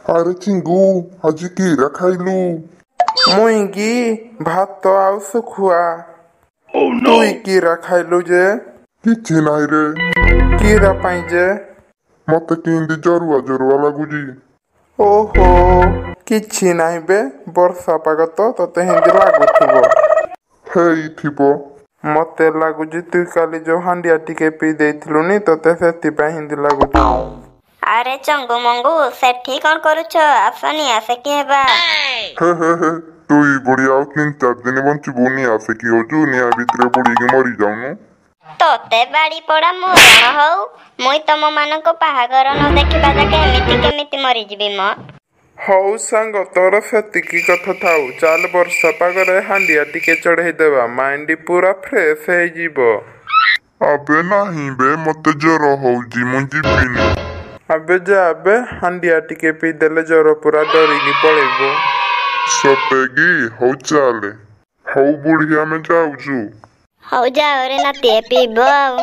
ଆରେ ଚିଙ୍ଗୁ, ଆଜି କିରା ଖାଇଲୁ? ମୁଇଁ କି ଭାତ ଆଉ ଶୁଖୁଆ। ତୁଇ କିରା ଖାଇଲୁ ଯେ? କିଛି ନାହିଁ ରେ। କିରା ପାଇଁ ଯେ? ମତେ କେମିତି ଜରୁଆ ଜରୁଆ ଲାଗୁଛି। ଓହୋ, କିଛି ନାହିଁ ବେ, ବର୍ଷା ପାଗ ତ ତତେ ହିନ୍ତି ଲାଗୁଥିବ। ହେଇଥିବ। ମତେ ଲାଗୁଛି ତୁଇ କାଲି ଯୋଉ ହାଣ୍ଡିଆ ଟିକେ ପିଇ ଦେଇଥିଲୁନି, ତତେ ସେଥିପାଇଁ ହିନ୍ତି ଲାଗୁଥିବ। ଆରେ ଚଙ୍ଗୁ ମଙ୍ଗୁ, ସେଠି କଣ କରୁଛ? ଆସ ନିଆଁ ସେକି ହେବା। ହେ ହେ ହେ, ତୁଇ ବୁଢୀ ଆଉ 3-4 ଦିନ ବଞ୍ଚିବୁ, ନିଆଁ ସେକି ହଉଛୁ। ନିଆଁ ଭିତରେ ବୁଡିକି ମରିଯାଉନୁ। ତତେ ବାଡି ପଡା ମରଣ ହଉ, ମୁଇଁ ତମ ମାନଙ୍କ ବାହାଘର ନ ଦେଖିବା ଯାକେ ଏମିତି କେମିତି ମରିଯିବି ମ? ହଉ ସାଙ୍ଗ, ତୋର ସେତିକି କଥା ଥାଉ, ଚାଲ ବର୍ଷା ପାଗରେ ହାଣ୍ଡିଆ ଟିକେ ଚଢେଇ ଦେବା, ମାଇଣ୍ଡ ପୁରା ଫ୍ରେଶ ହେଇଯିବ। ଆବେ ନାହିଁ ବେ, ମତେ ଜର ହଉଛି, ମୁଁ ଯିବିନି। ଆବେ ଯା ବେ, ହାଣ୍ଡିଆ ଟିକେ ପିଇଦେଲେ ଜର ପୁରା ଡରିକି ପଳେଇବ। ସତେ କି? ହଉ ଚାଲେ। ହଉ ବୁଢୀ, ଆମେ ଯାଉଛୁ। ହଉ ଯାଅ ରେ ନାତିଏ, ପିଇବ ଆଉ।